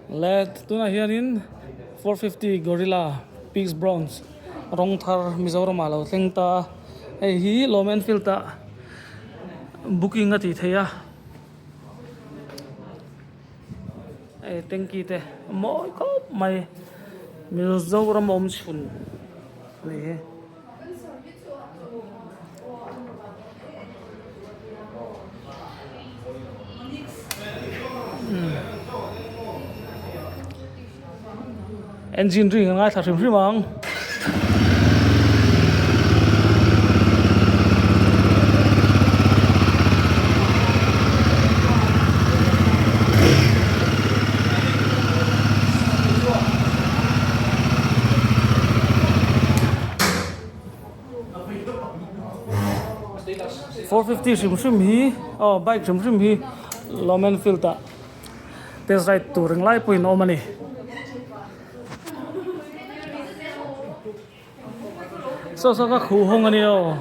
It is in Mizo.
Le tunah hianin 450 Gorilla Peace Bronze rawng thar Mizoram ah lo thleng ta a hei hi Lawm Enfield ah booking a tih theih a hei tanky te a mawi khawp mai Mizoram awm chhun a ni hi. Engine ring a ngaithla hrim hrim ang. 450 hrim hrim hi aw bike hrim hrim hi Lawmen field ah test ride tur englai pawhin a awm a ni. Saw saw ka khuh hawng a ni aw.